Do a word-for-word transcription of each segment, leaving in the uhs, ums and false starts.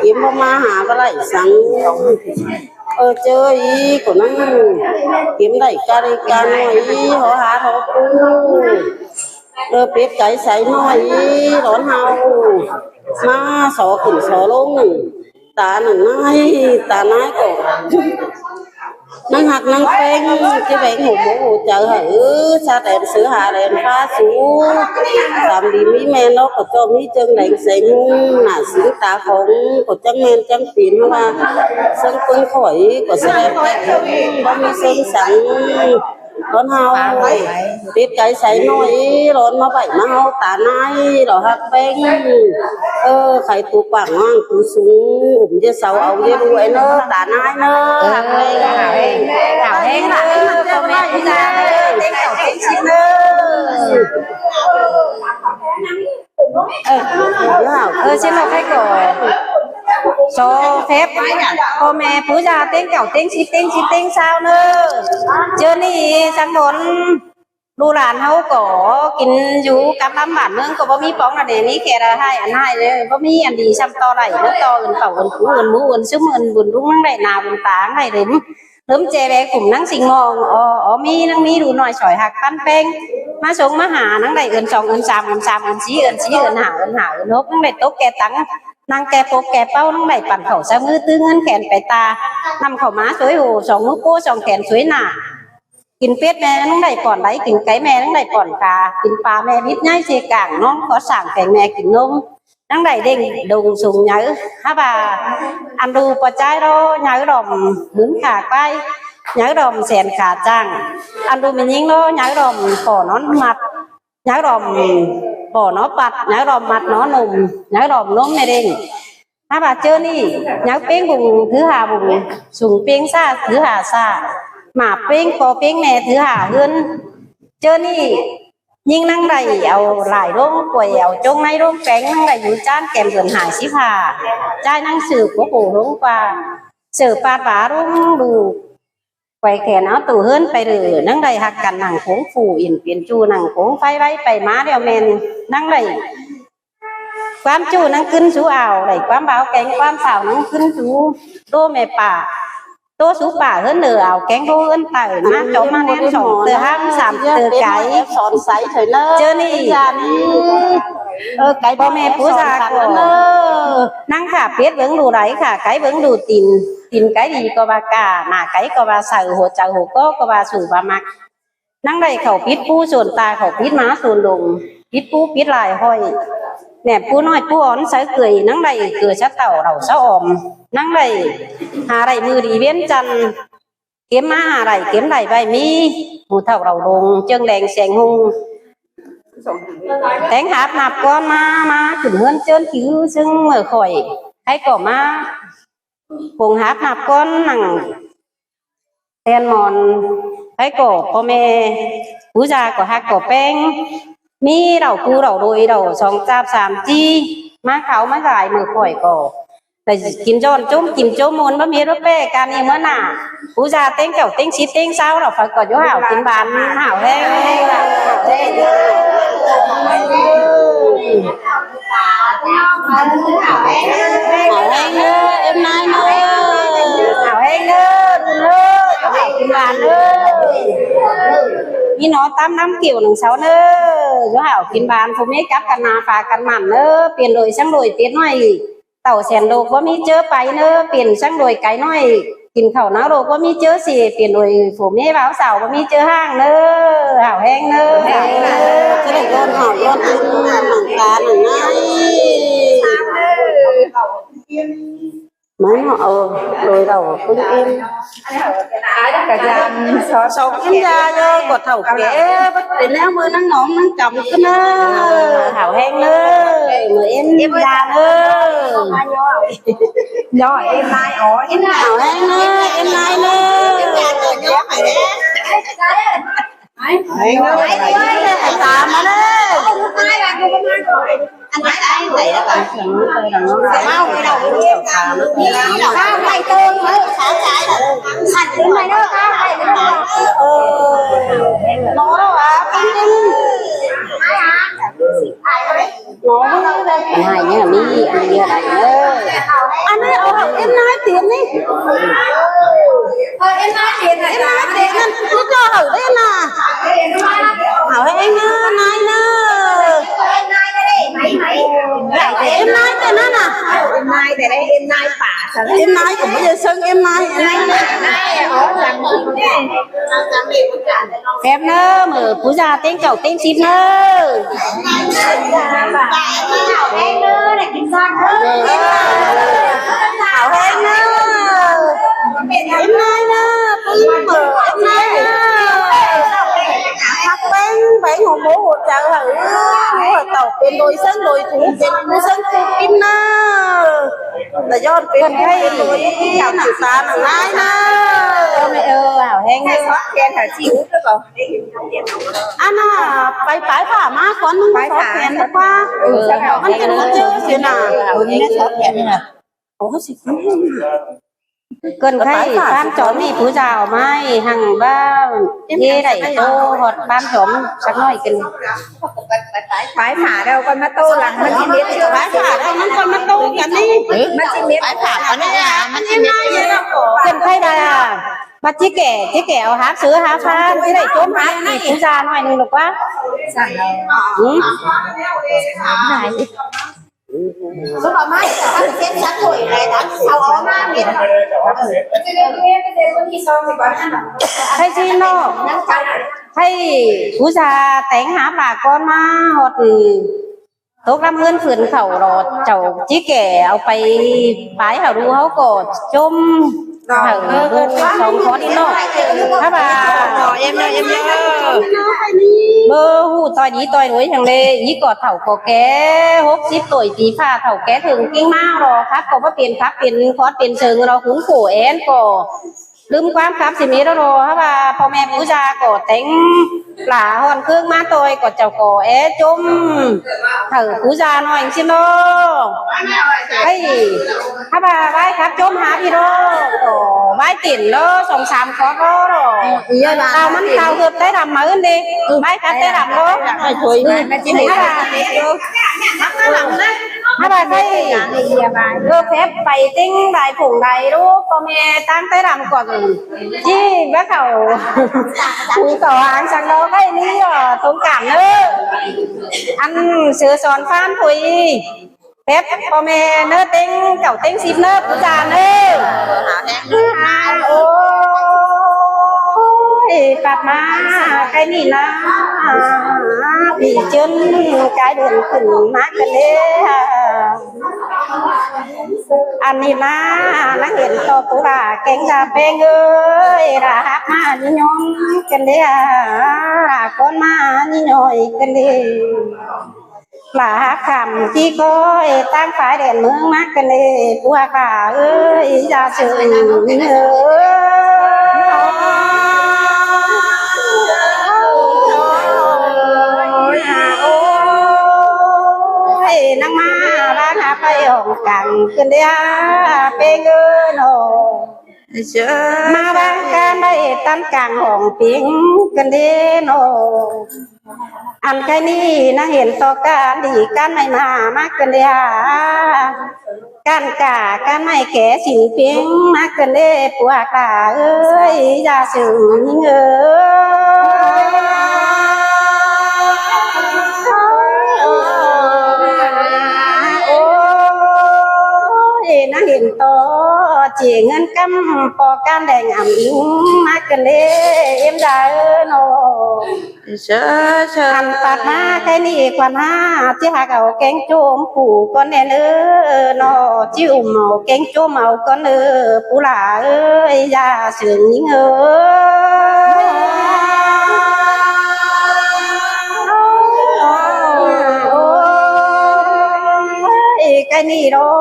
Kiêm ꞌva ꞌmá ha ꞌva đảy săng. Ờ, ꞌchớ ꞌnị ꞌcọ ꞌnăng kiêm đảy ca đi ca ꞌnọi ꞌnị, hó hák hó pú. Ờ, pết cáy sáy ꞌnọi ꞌnị, đón ꞌháu ꞌmá so khửn so ꞌlống ꞌnặn. Ta ꞌnặn ꞌnái, ta ꞌnái ꞌcọ ꞌnăng ꞌhặc ꞌnăng ꞌpéng, ꞌchí béng hảư mốt hảư chaư hảư, ư, sa đen sư ha đen ꞌphạ sú. Sam đi ꞌmí ꞌmen ꞌnọ ꞌcọ ꞌchọ ꞌmí ꞌchương đen seng ꞌhung, nả sính ta khong ꞌcọ chắng ꞌmen chắng pin ꞌva. ꞌSướng ꞌpứng khỏi ꞌcọ ꞌsướng ꞌmen, báu ꞌmí ꞌsướng săng. Đón ꞌháu pết cáy sáy ꞌnọi ꞌnị, đón ꞌmá ꞌvạy ꞌmá ꞌháu ta ꞌnái, lo ꞌhặc ꞌpéng. Ơ, khay tu quảng ꞌnăng tu sung, ủm ꞌdệt sau au ꞌdệt ꞌlụk ꞌnớ, ta ꞌnái ꞌnớ, ꞌhặc ꞌpéng. Hảo ꞌhêng ꞌnớ, ꞌpo ꞌme ꞌpứng ꞌda ꞌnớ, ꞌtếng cảo ꞌtếng síp ꞌnớ. Ờ, ꞌsướng ꞌnọ khay ꞌcọ so phép ꞌpo ꞌme ꞌpứng ꞌda ꞌtếng cảo ꞌtếng síp ꞌtếng síp ꞌtếng ꞌsáo ꞌnớ. ꞌChớ ꞌnị săng bón ꞌlụk lan ꞌháu ꞌcọ kin dú cắp ꞌlắm bản ꞌmướng ꞌcọ báu ꞌmí póng ꞌnặn ꞌnị, ꞌmí kẻ đa ꞌhại ăn ꞌhại ꞌnớ, báu ꞌmí ăn đi ꞌsặm ꞌto đảy ꞌnớ, ꞌto ứn pảu ứn pú ứn mú ứn súm ứn bun ꞌlung ꞌnăng đảy nả ứn ta ꞌnăng đảy ứn. Lớm che ꞌvẹ khủm ꞌnăng sính ꞌmong, ó, ó ꞌmí ꞌnăng ꞌmí ꞌlụk ꞌnọi sỏi ꞌhặc ꞌpắn ꞌpéng. ꞌMá sống ꞌmá ha ꞌnăng đảy ứn song ứn sam ứn sam ứn sí ứn sí ứn hả ứn hả ứn hốc ꞌnăng đảy tốc kẻ tắng. ꞌNăng kẻ pốc kẻ ꞌpáu ꞌnăng đảy păn khảu sa ꞌmứ ꞌtứ ꞌngớn khen pay ta. ꞌNặm khảu ꞌmá suối hổ song ꞌmứ ꞌpú song khen suối nả. Kin pết ꞌme ꞌnăng đảy pỏn đáy, kin cáy ꞌme ꞌnăng đảy pỏn ca, kin pa ꞌme bít nháy sia cảng ꞌnóng khó sảng keng ꞌme kin ꞌnôm. ꞌNăng đảy đêng đông sung nháư, hák ꞌva ăn đu ꞌpo ꞌchái ꞌló nháư đom ꞌmứng khả ꞌquái, nháư đom sen khả chang, ăn đu ꞌme ꞌnhính ꞌló nháư đom ꞌpọ ꞌnón ꞌmặt, nháư đom ꞌpọ ꞌnó ꞌpặt, nháư đom ꞌmặt ꞌnó ꞌnôm, nháư đom ꞌnôm ꞌme đêng. Hák ꞌva ꞌchớ ꞌnị nháư ꞌpéng bung thứ ha bung, sung ꞌpéng sa thứ ha sa, mả ꞌpéng ꞌpo ꞌpéng ꞌme thứ ha ꞌhướn. ꞌChớ ꞌnị ꞌnhính ꞌnăng đảy au lai ꞌlống quay, au ꞌchống ꞌngáy ꞌlống ꞌpéng, ꞌnăng đảy dú ꞌchán kèm dơn hả síp ha. ꞌChái ꞌnăng sư cốc hổ ꞌlống ꞌquá, sư ꞌpạt ꞌva ꞌlống đu quay khen au ꞌtụ ꞌhướn pay đu, ꞌnăng đảy ꞌhặc căn nẳng khong phủ, in piến ꞌchu nẳng khong ꞌpháy ꞌvạy pay ꞌmá ꞌlẹo ꞌmen. ꞌNăng đảy ꞌquám ꞌchu ꞌnăng ꞌcứn sú au, đảy ꞌquám báo kéng ꞌquám páo ꞌnăng ꞌcứn sú, ꞌtố ꞌme pả, ꞌtố sú pả ꞌhướn nở au kéng ꞌtố ꞌhướn tảy ꞌmá chóm ꞌmá ꞌnén song ꞌtơ ꞌháng sam ꞌtơ cáy. ꞌChớ ꞌnị, ơ, cáy ꞌpo ꞌme pú da ꞌcọ ꞌnăng khả pết bớng đu đáy, khả cáy bớng đu tin, tin cáy đi ꞌcọ ꞌva cả, nả cáy ꞌcọ ꞌva saư, hua chaư hua ꞌcó ꞌcọ ꞌva sủ ꞌva ꞌmặc. ꞌNăng đảy khảu pít ꞌpú sôn ta, khảu pít ꞌmá sôn lông, pít ꞌpú pít lai ꞌhọi. ꞌNẹm ꞌpú ꞌnọi ꞌpú ón sáư cưởi, ꞌnăng đảy cưa sáư tảu đảu sáư ỏm, ꞌnăng đảy ha đảy ꞌmự đi ꞌviến chăn, kêm ꞌmá ha đảy kêm đảy ꞌvạy ꞌmí, ꞌmự thảu đảu lông, ꞌchương đeng seng ꞌhung. Téng háp ꞌnặp ꞌcón ꞌmá, ꞌmá khửn ꞌhướn ꞌchớn ꞌchư ꞌsướng ꞌmự khỏi, hák ꞌcọ ꞌmá, khong háp ꞌnặp ꞌcón nẳng ten mon, hák ꞌcọ ꞌpo ꞌme pú da ꞌcọ ꞌhặc ꞌcọ ꞌpéng, ꞌmí đảu cu đảu đôi đảu song chạp sam ꞌchí, ꞌmá kháo ꞌmá dai ꞌmự khỏi ꞌcọ đảy kin ꞌdọn ꞌchốm kin ꞌchốm ꞌmôn báu ꞌmí ꞌlúk ꞌpẹ ca ꞌnị ꞌmứa nả. Pú da ꞌtếng cảu ꞌtếng síp ꞌtếng ꞌsáo đảu phaư ꞌcọ dú hảo kin ban, hảo ꞌhêng. Hảo ꞌhêng ꞌnớ, êm ꞌnái ꞌnớ. Hảo ꞌhêng ꞌnớ, đun ꞌnớ, dú hảo kin ban ꞌnớ. ꞌMí nó tắm ꞌnắm kiẻo nẳng sau ꞌnớ, dú hảo kin ban, phủ ꞌmí cắp căn nả pha căn mẳn ꞌnớ, piên đôi săng đôi piên ꞌnọi. Tảu sen độc báu ꞌmí ꞌchớ pay ꞌnớ, piên săng đôi cáy ꞌnọi. Kin khảu náo độc báu ꞌmí ꞌchớ sì, piên đôi phủ ꞌmí báo sảo báu ꞌmí ꞌchớ ꞌháng ꞌnớ. Hảo ꞌhêng ꞌnớ. Hảo ꞌhêng ꞌnớ. ꞌChớ đảy ꞌcốn hảo ꞌcốn ăn nẳng cá nẳng ꞌnái. Mắn ꞌnọ, ờ, đôi đảu ꞌpứng ꞌếm. Cả dàn so, so ꞌếm da ꞌnớ, ꞌcọ thảu ké, báu pên ꞌnéo ꞌmự ꞌnăng ꞌnóng ꞌnăng chăm ꞌcứ ꞌnớ. Hảo ꞌhêng ꞌnớ, ꞌmự ꞌếm da ꞌnớ. Dó ꞌếm ꞌnái ó, ꞌếm hảo ꞌhêng ꞌnớ, ꞌếm ꞌnái ꞌnớ. Hảo ꞌhêng ꞌnớ, tám ꞌnớ. Nó ꞌhại nhá, ꞌmí ăn ꞌnhá đảy ꞌnớ. Em nái tết ꞌnặn, ꞌnị ꞌchọ hảư đen à. Hảư ꞌhéng ꞌnớ, nái ꞌnớ. Em nái tết ꞌnặn à. Em nái tết ꞌnặn, em nái pả. Em nái ꞌcọ báu ꞌdệt ꞌsướng em nái, em nái. Phép ꞌnớ, ꞌmự pú da ꞌtếng chảu ꞌtếng síp ꞌnớ. Hảư ꞌhéng ꞌnớ. Em nái ꞌnớ, pú ꞌmự em nái ꞌnớ. Hák ꞌpéng, ꞌpéng hảư ꞌmố hảư chaư hảư, hảư tảu pên đôi ꞌsướng đôi thú, pên pú ꞌsướng pú kin ꞌnớ. Lỏ ꞌdọn pên ꞌcốn ꞌkhạy đôi thú, chảu ꞌnặn ta nẳng nái ꞌnớ. Ơ, hảư ꞌhéng ꞌnớ. Ăn à, pay pái phả ꞌmá ꞌcốn ꞌnưng, pái phả sót khen ꞌnớ ꞌquá. Măn pên ꞌcốn ꞌchớ sia nả. Ơ, ꞌsướng khen ꞌnớ. Ơ, ꞌsướng khen ꞌnớ. ꞌCốn ꞌkhạy ꞌpán chom ꞌnị pú da ꞌmá hăng ꞌva ꞌhế đảy ꞌtố ꞌhọt ꞌpán chom sắc ꞌnọi ꞌcốn. Pái phả đâu ꞌcốn ꞌmá ꞌtố lăng, măn ꞌchí mết. Pái phả đâu ꞌcốn ꞌmá ꞌtố căn ꞌnị. Măn ꞌchí mết. Pái phả ꞌcốn ꞌnị à, măn ꞌchí mết. ꞌCốn ꞌkhạy đảy à. Bát ꞌchí kẻ, ꞌchí kẻ au hák sứ hák ꞌphán, ꞌchí đảy chốm hák ꞌnị pú da ꞌnọi ꞌnưng lỏ ꞌquá. Sẵn. ꞌKhạy ꞌchí ꞌnọ. ꞌKhạy pú da téng hák ꞌva ꞌcốn ꞌmá ꞌhọt, tốc lăm ꞌhướn phưn khảu lỏ chảu ꞌchí kẻ au pay pái hảư đu ꞌháu ꞌcọ chốm hảư đu song khót ꞌnị ꞌnọ. Hák ꞌva báu ꞌhụ ꞌtoi đi ꞌtoi đuối hăng ꞌlế, ꞌnị ꞌcọ thảu ꞌcọ ké, hốc síp tuổi ꞌpi phả thảu ké thửng ꞌkính ꞌmá lỏ, khắp ꞌcọ báu pên khắp pên khót pên sương lỏ, khúng khổ én ꞌcọ ꞌlứm ꞌquám khắp ꞌsịn ꞌmí lỏ. Hák ꞌva ꞌpo ꞌme pú da ꞌcọ téng lả ꞌhọn ꞌkhướng ꞌmá ꞌtoi ꞌcọ chảu ꞌcọ é chốm hảư pú da ꞌnọi ꞌsịn lỏ. Ây, hák ꞌva ꞌvái khắp chốm hák ꞌnị lỏ, ꞌcọ ꞌvái tỉn lỏ, song sam khót lỏ. Tao măn tao ꞌhướp Tây Đăm ꞌmá ứn đê. ꞌVái khắp Tây Đăm lỏ. Hák ꞌva ꞌkhay, ơ, phép pay ꞌtếng lai phủng lai ꞌlụk ꞌpo ꞌme ꞌtáng Tây Đăm ꞌcọ ꞌchí báu khảu, phủ khảu hang săng lỏ ꞌkhay ꞌnị lỏ, thông cảm ꞌnớ. Ăn sứa son ꞌphắn thôi. Phép ꞌpo ꞌme ꞌnớ ꞌtếng chảu ꞌtếng síp ꞌnớ pú da ꞌnớ. Ôi, pắt ꞌmá ꞌkhay ꞌnị ꞌna, ꞌpi ꞌchướn cái đuôn khửn ꞌmá căn đế. Ăn ꞌnị ꞌna, ꞌnăng hên ꞌto pú lả kéng da ꞌpéng ơi, lả hák ꞌmá ꞌnị ꞌnhóm căn đế, lả ꞌcốn ꞌmá ꞌnị ꞌnhói căn đế. Lả hák khảm ꞌchí ꞌcoi ꞌtáng phái đen ꞌmướng ꞌmá căn đế, pú hák lả ơi, da sương ơi. Ôi, ꞌnăng ꞌmá ꞌváng hák pay ỏng căng căn đế, ꞌpéng ơi ꞌnọ. ꞌMá ꞌváng căn đế tăn căng hỏng ꞌpéng căn đế ꞌnọ. Ăn ꞌkhay ꞌnị ꞌnăng hên ꞌto căn đi căn ꞌmạy ꞌmá ꞌmá căn đế hả. Căn cả căn ꞌmạy ké sính ꞌpéng ꞌmá căn đế pú hák lả ơi, da sương ꞌnhính ơi. Ôi, ꞌnăng hên ꞌto ꞌchí ꞌngớn ꞌcắm ꞌpo căn đeng ẳm ính ꞌmá căn đế, êm da ơi ꞌnọ. Ăn pắt ꞌmá ꞌkhay ꞌnị quan há, ꞌchí hák au kéng chốm phủ ꞌcốn đen ơ ꞌnọ, ꞌchí ủm au kéng chốm au ꞌcốn ơ, pú lả ơi, da sương ꞌnhính ơi. Ôi, ꞌkhay ꞌnị lỏ,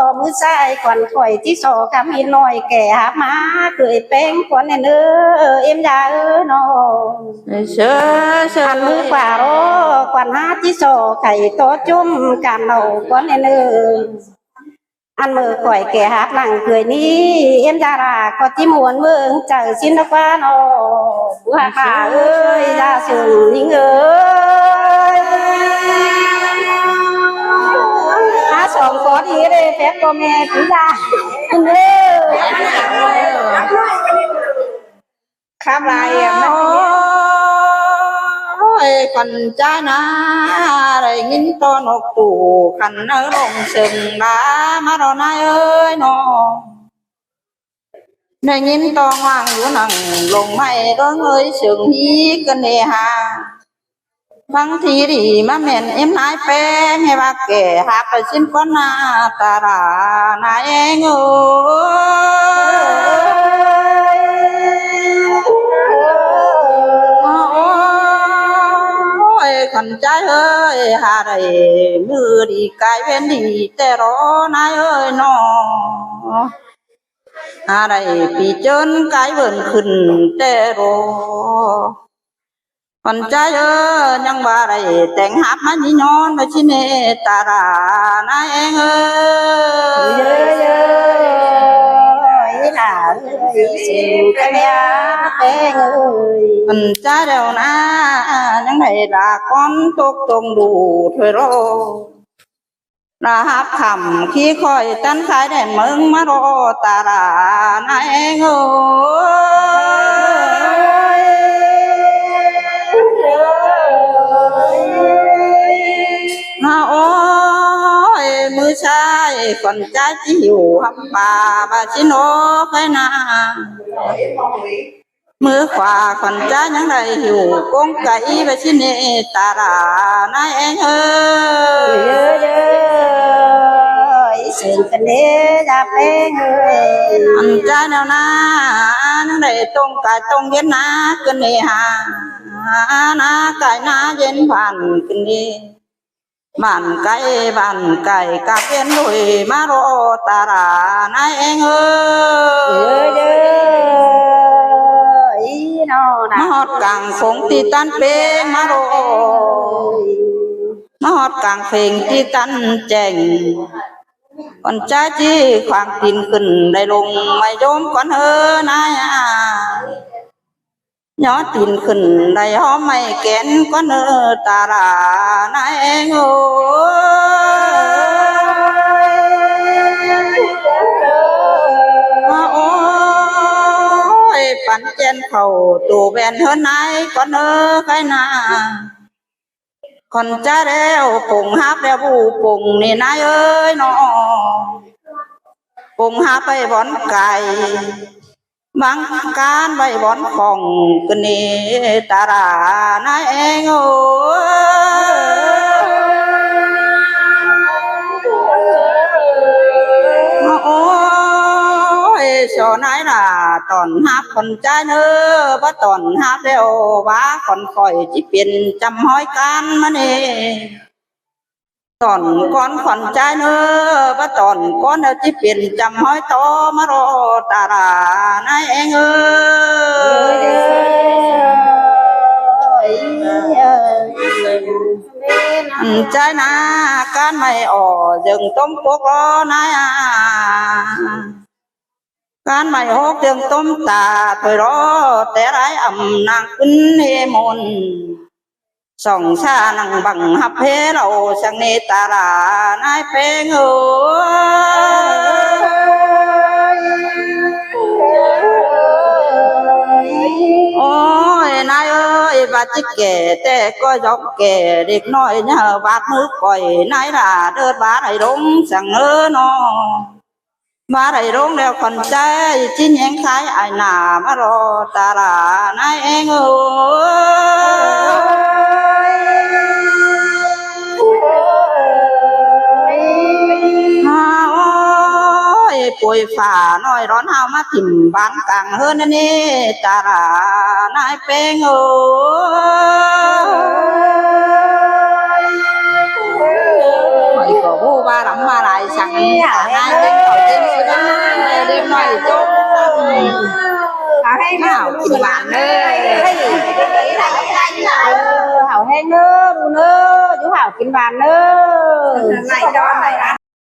ꞌmứ sai quan khỏi ꞌchí so khắm ꞌhịt ꞌnọi kẻ hák ꞌmá ꞌcới ꞌpéng ꞌcốn đen ơ, êm da ơi ꞌnọ. Ăn ꞌmứ khua lỏ quan há ꞌchí so khay ꞌto chốm cam nâu ꞌcốn đen ơ. Ăn ꞌmự khỏi kẻ hák lăng ꞌcới ꞌnị, êm da lả ꞌcọ ꞌchí muôn ꞌmướng chaư sín ꞌnọ ꞌquá ꞌnọ. Pú hák lả ơi, da sương ꞌnhính ơi. Hák song khót Đi đi, phép cô mẹ cứ ra. Khắp lại em. Ôi, con trai na, đảy ꞌnghín ꞌto ꞌnộc tủ khăn ꞌnớ ꞌlống sương đá ꞌmá ꞌro nai ơi nó. Đảy ꞌnghín ꞌto ꞌnguang dú nẳng ꞌlống ꞌmạy ꞌlống ơi sương hí ꞌcọ ꞌnị ha. Phắng thi đi ꞌmá ꞌmen ꞌếm nai ꞌpéng ꞌhứ ꞌva kẻ hák ꞌcọ ꞌsịn ꞌcốn na ta ra nai eng ơi. Ôi, con trai ơi, ha đảy ꞌmự đi cai ꞌvến đi ꞌtẹ ꞌro nai ơi nó. Ha đảy ꞌpi ꞌchớn cai ꞌvớn khửn ꞌtẹ ꞌro. Con trai ơi, ꞌnhắng ꞌva đảy téng háp ꞌmá ꞌnị nhón ꞌva ꞌsịn ꞌnị ta ra nai eng ơi. Ôi, ôi, ôi, ꞌí nả, ôi, ꞌí sương ꞌcọ ꞌnị ꞌpéng ơi. Con trai ꞌlẹo na, ꞌnhắng đảy đa ꞌcón tốc tông đu thôi ꞌro. Đa háp khảm khi khỏi tăn khai đen ꞌmướng ꞌmá ꞌro ta ra nai eng ơi. Ôi, ꞌmự sai con trai ꞌchí hiu hăm pa ꞌva ꞌsịn ꞌnớ ꞌkhạy na. ꞌMự khua con trai ꞌnhắng đảy hiu ꞌcóng cai ꞌva ꞌsịn ꞌnị ta ra nai eng ơi. Ôi, ôi, ôi, ꞌí sương ꞌcọ ꞌnị ꞌdạk ꞌpéng ơi. Con trai ꞌlẹo na, ꞌnhắng đảy tông cai tông ꞌdệt na ꞌcọ ꞌnị ha. Na cai na ꞌdệt bản ꞌcọ ꞌnị. Bản cai bản cai cắp ꞌdệt đuổi ꞌmá ꞌro ta ra nai eng ơi. Ôi, ôi, ôi, ꞌí nó nả. ꞌMá ꞌhọt cang phông ti tăn ꞌpéng ꞌmá ꞌro. ꞌMá ꞌhọt cang phông ti tăn chẻng. Con trai ꞌchí khoang tin khửn đảy ꞌlống ꞌmạy ꞌdôm ꞌcốn ơ nai a. Nhó tin khửn đảy ꞌhóm ꞌmạy kén ꞌcốn ơ ta ra nai eng ơi. Ôi, păn chén khảu tô ꞌvén ꞌhướn nai ꞌcốn ơ ꞌkhạy na. Con trai ꞌlẹo pông háp ꞌlẹo ꞌbu pông ꞌnị nai ơi nó. Pông háp ꞌvạy bón cai. Bang cán ꞌvạy bón khong ꞌcọ ꞌnị ta ra nai eng ơi. Ôi, so nai đa tỏn háp con trai ꞌnớ, báu tỏn háp ꞌlẹo ꞌva con khỏi ꞌchí piến chăm ꞌhói cán ꞌmá ꞌnị. Tỏn ꞌcốn con trai ꞌnớ, báu tỏn ꞌcốn ꞌnớ ꞌchí piến chăm ꞌhói tó ꞌmá ꞌro ta ra nai eng ơi. Ăn trai na cán ꞌmạy ổ dơng tôm cốc ꞌló nai a. Cán ꞌmạy hốc dơng tôm ta thôi ꞌló té ꞌlái ꞌmắn nẳng ꞌcứn ꞌhế môn. Sỏng sa nẳng băng hắp ꞌhế ꞌlẹo săng ꞌnị ta ra nai ꞌpéng ơi. Ôi, nai ơi, ꞌva ꞌchí kẻ té ꞌcọ dŏng kẻ đếc ꞌnọi ꞌnhá ꞌvát ꞌmứ khỏi nai đa đơt ꞌva đảy ꞌlống săng ơ ꞌnọ. ꞌVa đảy ꞌlống ꞌlẹo con trai ꞌchí ꞌnhéng khái ai nả ꞌmá ꞌro ta ra nai eng ơi. Ôi, pui phả ꞌnọi đón ꞌháu ꞌmá thỉm bán cang ꞌhướn ꞌnị ta ra nai ꞌpéng ơi. Khỏi ꞌcọ ꞌhụ ꞌva lắm ꞌva lai săng. Hảư ꞌhéng ꞌnọi ꞌchớ. Hảư ꞌhéng ꞌnọi ꞌchớ. Hảư ꞌhéng ꞌnọi ꞌchớ. Hảư ꞌhéng ꞌnọi ꞌchớ. Hảư kin ꞌván ꞌnọi ꞌchớ.